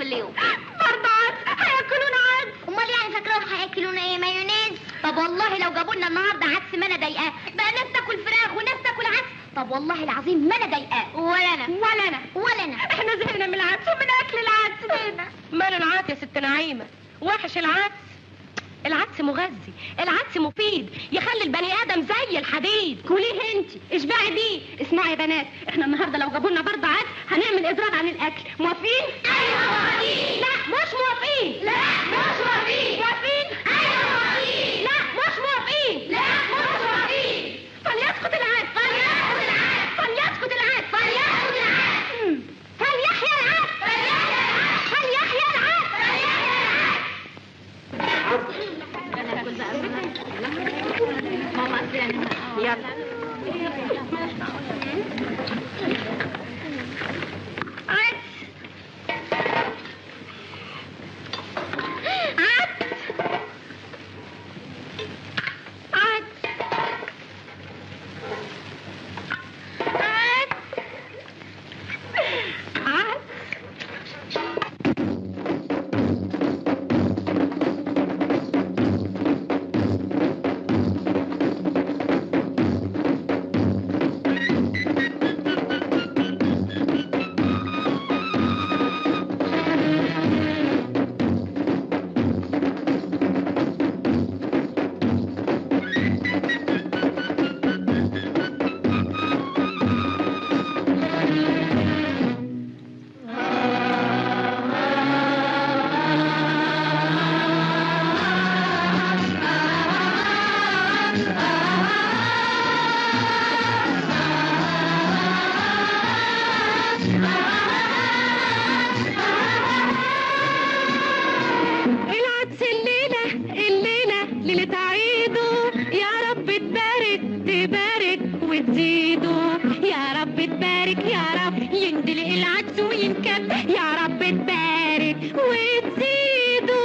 كل يوم. برضه عدس؟ هياكلونا عدس؟ امال يعني فاكرهم هياكلونا ايه؟ مايونيز؟ طب والله لو جابوا لنا النهارده عدس ما انا ضايقاه، بقى ناس تاكل فراخ وناس تاكل عدس. طب والله العظيم ما انا ضايقاه. ولا انا ولا انا ولا انا. احنا زهقنا من العدس ومن اكل العدس. زهقنا. ماله العدس يا ست نعيمه؟ وحش العدس؟ العدس مغذي، العدس مفيد، يخلي البني ادم زي الحديد. كليه انت، اشبعي بيه. اسمعي يا بنات، احنا النهارده لو جابوا لنا برضه عدس هنعمل اضراب عن الاكل. موافقين؟ ايوه موافقين. لا مش موافقين. لا مش موافقين. موافقين؟ ايوه موافقين. لا مش موافقين. لا مش موافقين. فليسقط العدس. فليسقط العدس. فليسقط العدس. فليسقط العدس. فليحيا العدس. فليحيا العدس. فليحيا العدس. فليحيا العدس. يلا. عدس عدس عدس عدس عدس. العدس الليلة الليلة ليلة عيده، يا رب تبارك تبارك وتزيده، يا رب تبارك يا رب يندلق العدس وينكب، يا رب تبارك وتزيده.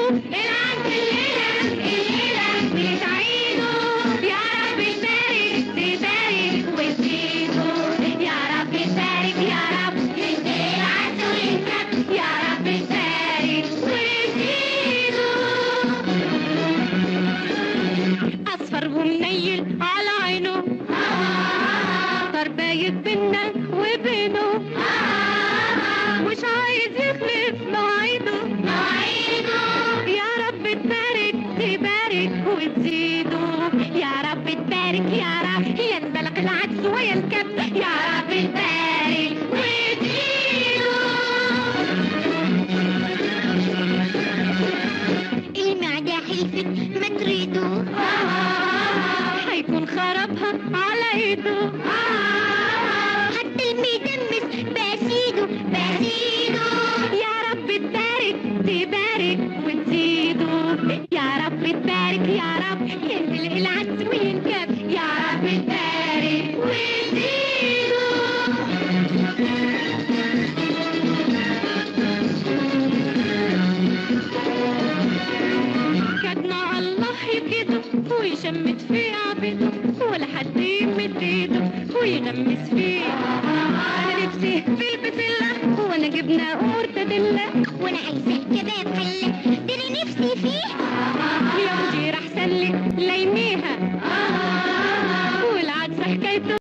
العدس الليلة الليلة ليلة عيده، يا رب تبارك تبارك وتزيده، يا رب تبارك يا رب يندلق العدس وينكب، يا رب تبارك وتزيده. أصفر ومنيل على عينه، طربايت بينا وبينه، مش عايز يخلف مواعيده. يا رب تبارك تبارك وتزيده، يا رب تبارك يا رب يندلق العدس وينكب، يا رب تبارك وتزيده. المعدة حلفت ما تريده، هيكون خربها على ايده، حتى المدمس بسيده بسيده. يا رب تبارك تبارك وتزيده، يا رب تبارك يا رب يندلق العدس وينكب، يا رب تبارك وتزيده. كدنا الله يكيده ويشمت في عبيده، ولا حد يمد ايده ويغمس فيه. انا نفسي في البسله وانا جبنه قرتدله، وانا عايزه كباب حله ده انا نفسي فيه. يا مدير احسن لك ليميها، والعدس حكايته.